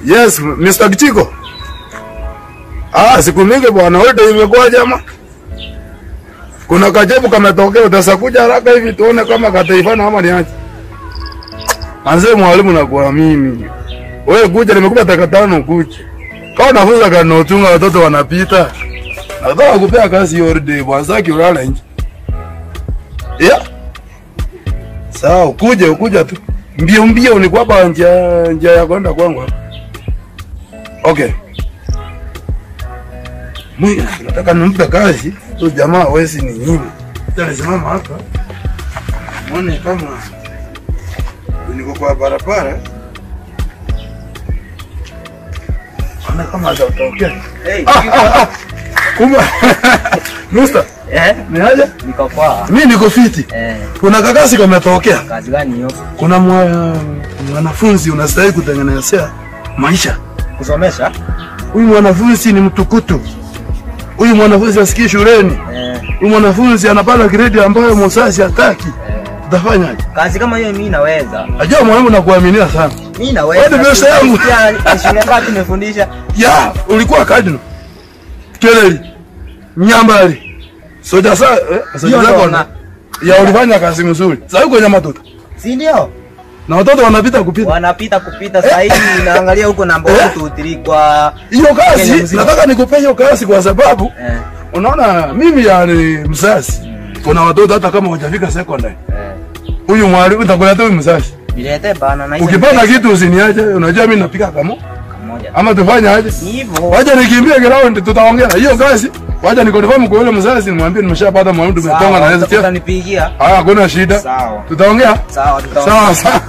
Yes, Mr. Kichiko. Ah, siku mingi bwana, wewe imekuwa jamaa. Kuna kajebu kametokea, utasakuja haraka hivi tuone kama kataifana ama niache. Manze mwalimu nakuwa mimi. Wewe kuja, nimekupa dakika 5 kuja. Kama unafunza kanotunga watoto wanapita. Nataka kupea kazi holiday bwana, saki ulala nje. Yeah. Sawa, ukuje ukuja tu. Mbio mbio ni kwa njia ya kwenda kwangu. Okay. Mimi nataka nimpe kazi, tu jamaa wezi ni nyinyi. Nitasimama hapa. Muone kama niko kwa barabara. Ana kama hatatokea. Hey. Kumbe. Musta. Eh? Ni aje? Niko poa. Mimi niko fiti. Eh. Kuna kakasi kametokea. Kazi gani hiyo? Kuna mwanafunzi unastahili kutengenezea maisha. Kusomesha? Huyu mwanafunzi ni mtukutu. Huyu mwanafunzi asikii shuleni. Huyu mwanafunzi anapata grade ambayo mzazi hataki. Utafanyaje? Kazi kama hiyo mimi naweza. Ajua mwalimu nakuaminia sana. Mimi naweza. Wewe ndio yangu. Shule ngapi nimefundisha? Ya, ulikuwa cardinal. Kelele. Nyambali. Soja sa, soja zako. Ya ulifanya kazi nzuri. Sasa uko nyama toto. Si ndio? Na watoto wanapita kupita. Wanapita kupita sasa hivi naangalia huko namba 1 2 3 kwa hiyo kazi. Nataka nikupe hiyo kazi kwa sababu unaona mimi yani mzazi. Kuna watoto hata kama hawajafika secondary. Huyu mwalimu nitakuleta huyu mzazi. Nilete bana na hizo. Ukipanda kitu usiniache, unajua mimi napika kama moja. Ama tufanye aje? Hivyo. Wacha nikimbie ground tutaongea. Hiyo kazi, wacha nikonfirm kwa yule mzazi nimwambie nimeshapata mwalimu tumetonga na yeye. Utanipigia. Haya, hakuna shida. Sawa. Tutaongea? Sawa, tutaongea. Sawa sawa.